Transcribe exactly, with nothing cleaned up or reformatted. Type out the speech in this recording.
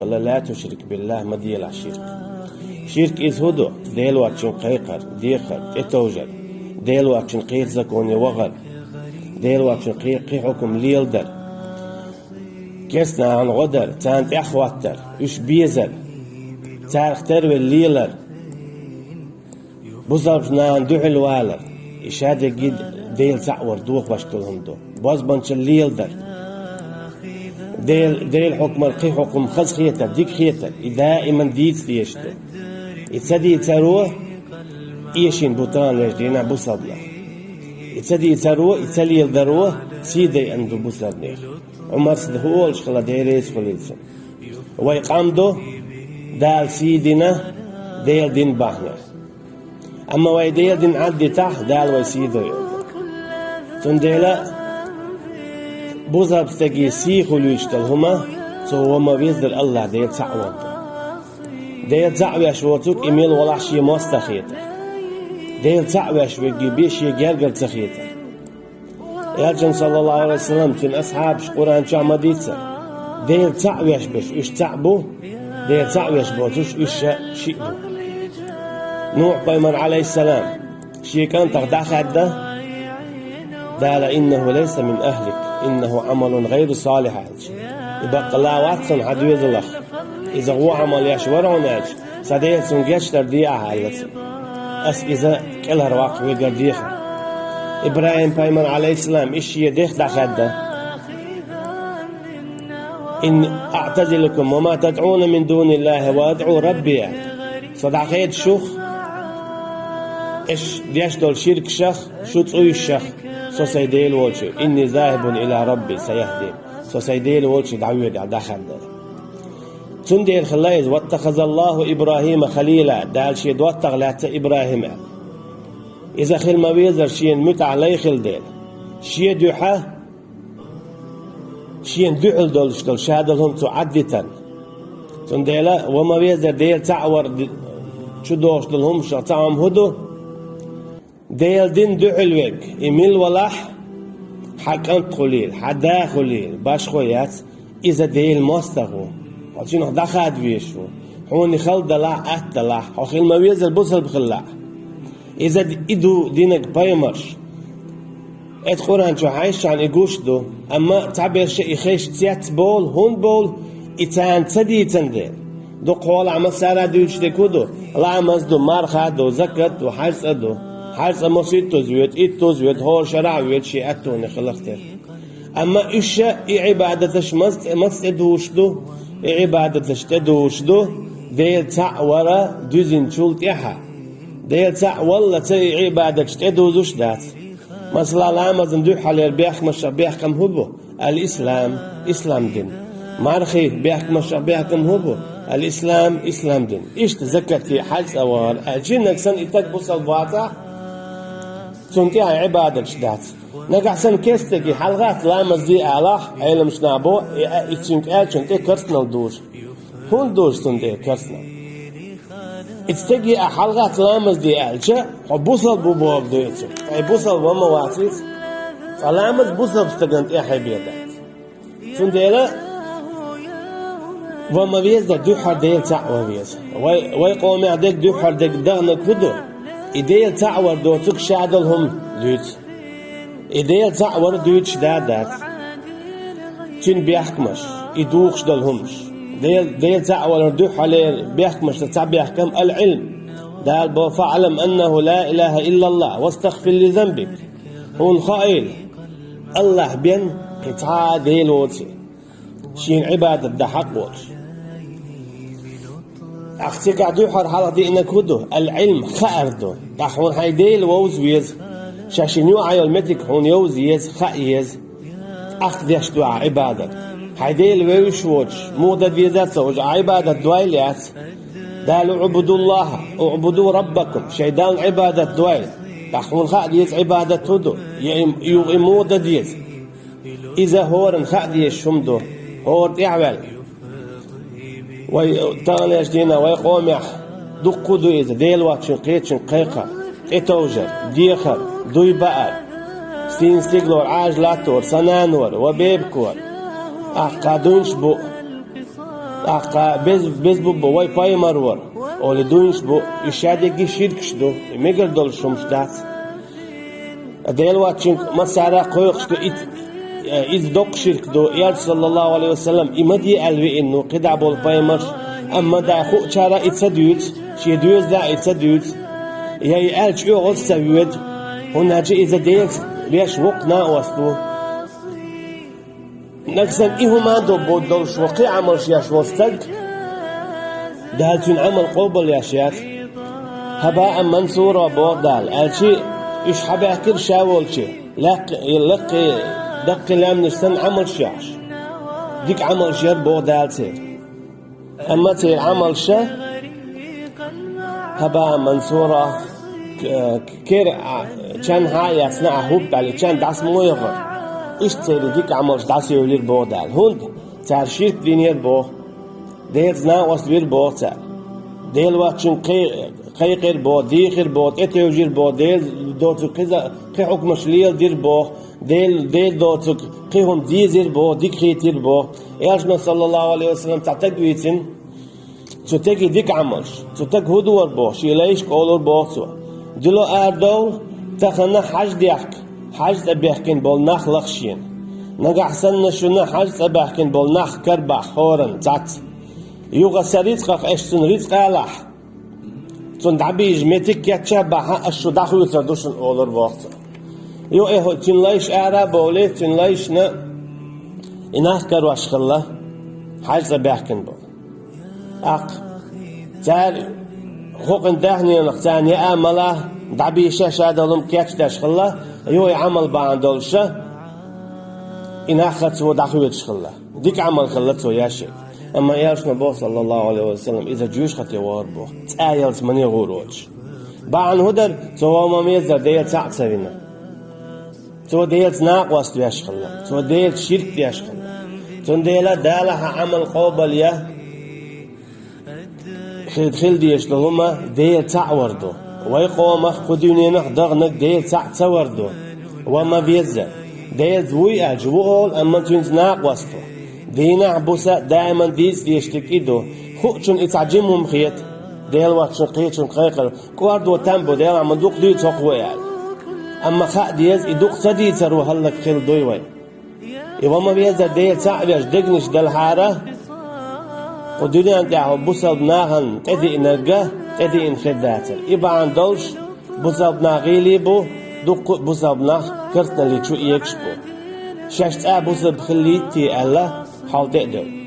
«Ва ла тушрик биллахӀ», ма делахь ширк. Ширк иза хӀун ду? Дела воацачун кхайкхар, дехар, тӀетовжар, Дела воацачун кхечу законе вахар, Дела воацачун кхе-, кхин хьукам леладар, керста нахана гӀо дар, царна тӀаьхьахӀоттар, уьш безар, царах тервелла лелар, бусалба нахана дуьхьал валар, и шадерриге Дела цхьаъ вар дохош долу хӀума ду. Бозбанчалла леладар. Дела, Делан хьукмара кхин хьукам хазахетар, дика хетар, и даиман дийца дезаш ду. И ца дийцаро эшийна бу таханлерчу дийнахь бусалба нах. И ца дийцаро, и ца леладаро сий дайъина ду бусалба нехан. Ӏумарс хӀун олуш хилла, Дела реза хуьлийла цунна. Вай къам ду, Дала сий дина, Делан дин бахьанера. Амма вай Делан дин Ӏаддитахь, Дала вай сий дойур ду. Цундела бусалба стеган сий хуьлуьйтуш долу хӀума, цо ван ма веззара АллахӀ Дела цхьаъ ван ду. Дела цхьаъ веш воцург и мила валахь шен мостагӀа хетар. Дела цхьаъ веш верг бен шен гергара ца хетар. Элчано, саллаллаху Ӏалайхи ва саллам, цуьнан асхьабаш Къуръан чохь ма дийццара: «Дела цхьаъ веш берш, уьш цхьаъ бу, Дела цхьаъ веш боцурш, уьш ша шиъ бу». Нухь-пайхамар, Ӏалайхиссалам, шен кӀантах дӀахаьдда Дала: «ИннахӀу лайса мин ахӀлик, иннахӀу Ӏамалун гӀайру салихь», – аьлча. И баккъалла вац сан хьан доьзалах, иза вон Ӏамал еш вара хьуна аьлча, сан Дела цунна гечдар де ахьа аьлла цо. Ас иза кӀелхьарваккха вегар деха. ИбрахӀим-пайхамар, Ӏалайхиссалам, иза шен дех дӀахаьдда: «Инни аӀтазилукум ва ма тадӀуна мин дуниллахӀи ва адӀу Рабби». Со дӀахеда шух, аш деш долу ширкашах, шу цӀуйшах, со сайн Дела волчу, «инни захӀибун ила Рабби саяхӀдин». Со сайн Дела волчу дӀавоьду аьлла дӀахаьдда. Цундела хилла иза: «ВаттахазаллахӀу ИбрахӀима халила», Дала шен доттагӀа лаьцна ИбрахӀим аьлла. Иза хила ма везара шена муьтӀахь лай хила дела. Шен дуьхьа, шена дуьхьал долуш долу шадолу хӀума цо Ӏаддитарна. Цундела ван ма везара Дела цхьаъ вар ди-, чу догӀуш долу хӀуманашах цхьа хӀума хӀун ду? Делан дин дуьхьал верг, и мила валахь, хьан кӀант хуьлийла, хьан да хуьлийла, башхо яц, иза Делан мостагӀа ву. Хьо цунах дӀахада везаш ву. Хьуна хала далахь, атта далахь, хьо хила ма везара бусалба хилалахь. Иза д-, и ду динарг пайхамарш. Эцу Къуръан чу хьаьжчхьана и гуш ду, амма цхьаберша и хезча цецболу, хӀунда бовлу, и царна ца дийцина дела. Дукха хьолахь массара а дуьйцуш дерг хӀун ду? Ламаз ду, марха ду, закат ду, хьаьж цӀа ду. Хьаьж цӀа маситтаза воьду, иттаза воьду, хӀора шарахь а воьду, шен аьттонах хиларх тера. Амма уьш ша и Ӏибадаташ маца, маца тӀедужуш ду, и Ӏибадаташ тӀедужуш ду, Дела цхьаъ вара дуьзинчул тӀаьхьа. Дела цхьаъ валлалц и Ӏибадаташ тӀедузуш дац. Масала, ламазна дуьххьалера бехкамашах бехкам хӀун бу? Ал-ислам, ислам дин. Мархий бехкамашах бехкам хӀун бу? Ал-ислам, ислам дин. Иштта закатий, хьаьж цӀа вахар, а жиннаг санна и таг бусалба вацахь, цунна тӀехь Ӏибадаташ дац. Нагахь санна кестеги хьалагӀатта ламаз де алахь, Ӏеламаш наха бо, и а, и цуьнга аьллачунна тӀе карснал дужу. ХӀунда дужу цунна тӀе карснал? И стеге а хьалагӀатта ламаз де аьлча, хьо бусалба ву бохург ду иза. Ткъа и бусалба ван ма вац иза. Цкъа ламаз бусалба стагана тӀехь хьебе дац. Цундела ван ма веза дан дуьххьара Дела цхьаъ ван веза. Вай, вай къомехь дерг дуьххьара дерг даханарг хӀун ду? И Дела цхьаъ вар доцург шадолу хӀума дуьйцу. И Дела цхьаъ вар дуьйцуш да а дац. Цуьнан бехкамаш, и духуш долу хӀумаш. Дела, Дела цхьаъ валар дуьххьалера бехкамашца цхьа бехкам ал-Ӏилм. Дала бо: «ФаӀлам аннаху ла илахӀа иллаллахӀ, вастагъфир ли занбик». Хьуна хаийла, АллахӀ бен кхин цхьа а Дела воций, шена Ӏибадат дан хьакъ воцуш. ТӀаккха цигахь дуьххьара хьалха диънарг хӀун ду? Ал-Ӏилм, хаар ду. ТӀаккха хьуна хьайн Дела вовза веза. Ша шена юкъахь йолу меттиг хьуна йовза еза, хаа еза. ТӀаккха деш ду ахь Ӏибадат. Хьайн Дела вевзаш воцуш, муха дан деза ца хууш, ахь Ӏибадат дойла яц. Дала: «УӀбудуллахӀа, уӀбуду раббакум», шайн Далла Ӏибадат дойла. ТӀаккха хьуна хаа деза Ӏибадат хӀун ду? Я и, юха и муха дан деза? Иза хӀоранна хаа дезаш хӀума ду, хӀора тӀаьхьаваьлла. Вай таханлерчу дийнахь вай къомехь дуккха а ду иза: Дела воцчун кхечун кхайкхар, тӀетовжар, дехар, дуй баар, стенна стигалора Ӏажа латтор, сан нанора, ван бебикора. Ахь кхаа дуйнаш бу. ТӀаккха без, без бу бу вай пайхамар вара, олий дуйнаш бу, и шадерриге ширкаш ду, и мегар долуш хӀумаш дац. Дела воцчунга массара а кхойкхуш ду, и, иза доккха ширк ду, Элча, саллаллаху алейхи ва саллам, и ма де аьлла веана ву кхидӀа болу пайхамарш, амма ма де хуучара и ца дуьйцу, шен доьзале а и ца дуьйцу, я и аьлла чӀогӀа а ца воьду, хӀунда аьлча иза Делаца веш воккха накъост ву. Нагахь санна и хӀума а ду бу долуш ву, кхин Ӏамалш еш волу стаг, Дала цуьнан Ӏамал къобалъеш яц. ХӀабаан мансура боху Дала, аьлча, уьш хьабаьхкира ша волчу, лаккхий, лаккхий, даккхий лаьмнаш санна Ӏамалш еш. Дика Ӏамалш яра боху Дала церан. Амма церан Ӏамалша хӀабаан мансура, к-, кера, а, чан хьа а эцна, а хӀубба аьлла, чан дӀасамо яхара. Иштта церан дика Ӏамалш дӀасаевлира боху Дала. ХӀунда? Цара ширк динера боху. Делаца накъост вира боху цара. Дела воцчунга кхе-, кхайкхира боху, дийхира боху, тӀетевжира боху, Дела доцург кхиза-, кхин хьукмаш леладира боху, Дела, Дела доцург кхин хӀума дезира боху, дика хийтира боху. Элчано, саллаллаху алейхи ва саллам, цхьа стаг вийцина, цу стеган дика Ӏамалш. Цу стага хӀун дора боху, шен лайшка олура боху цо: «Дило арадовла, тахана хьаьж дехка, хьаьж цӀа баьхкина болу нах лаха шена. Нагахь санна шуна хьаьж цӀа баьхкина болу нах карабахь хӀоранна цхьацца. Юха сан рицкъах аша цунна рицкъ алахь, цунна дӀабийжа меттиг кечъян бахьа, ас шу дӀахоьцур ду шуна», олура боху цо. Юха и хӀу-, цуьнан лайш ара а бовлий, цуьнан лайшна и нах карош хилла, хьаьж цӀа баьхкина болу. ТӀаккха цара хӀокхуьнан даьхненах царна яа а мала, дӀабийша а ша долу хӀума кечдеш хилла, юха и Ӏамал бахьана долуша, и нах цо дӀахоьцуш хилла. Дика Ӏамал хилла цо еш. Амма Элчано боху, саллаллаху алейхи ва саллам, иза жоьжахате вахара боху, цӀа ялца ма негӀур воцуш. Бахьана хӀун дара, цо ма-веззара Дела цхьаъ ца вина. Цо Делаца накъост веш хилла. Цо Делаца ширк деш хилла. Цундела Дала хьан Ӏамал къобал ян, хи-, хила дезаш долу хӀума Дела цхьаъ вар ду. Вай къомах, кху дуьненах даханарг Дела цхьаъ ца вар ду. Ва ма-веззара. Делаца вуй аьлча, ву олу, амма цуьнца накъост ву. Дийнахь а, буса а даиман дийца дезаш дерг и ду. Хуучунна и цхьа жима хӀума хета. Дела воцчунна кхечунна кхайкхар. КӀордо там бу, Дела, ма дукха дуьйцу хӀокхо аьлла. Амма хаа деза, и дукха ца дийцаро хӀаллакьхилла дуй вай. И ва ма-веззара Дела цхьаъ веш дегнаш делхьара, кху дуьнен тӀехь бусалба нахана тӀедиънарг тӀедиъна хир дацара. И бахьана долуш бусалба нах гӀийла бу, дуккха а бусалба нах керстаналли чу эгаш бу. Шаьш цкъа бусалба хиллийта те аьлла, хьал тӀе а девлла.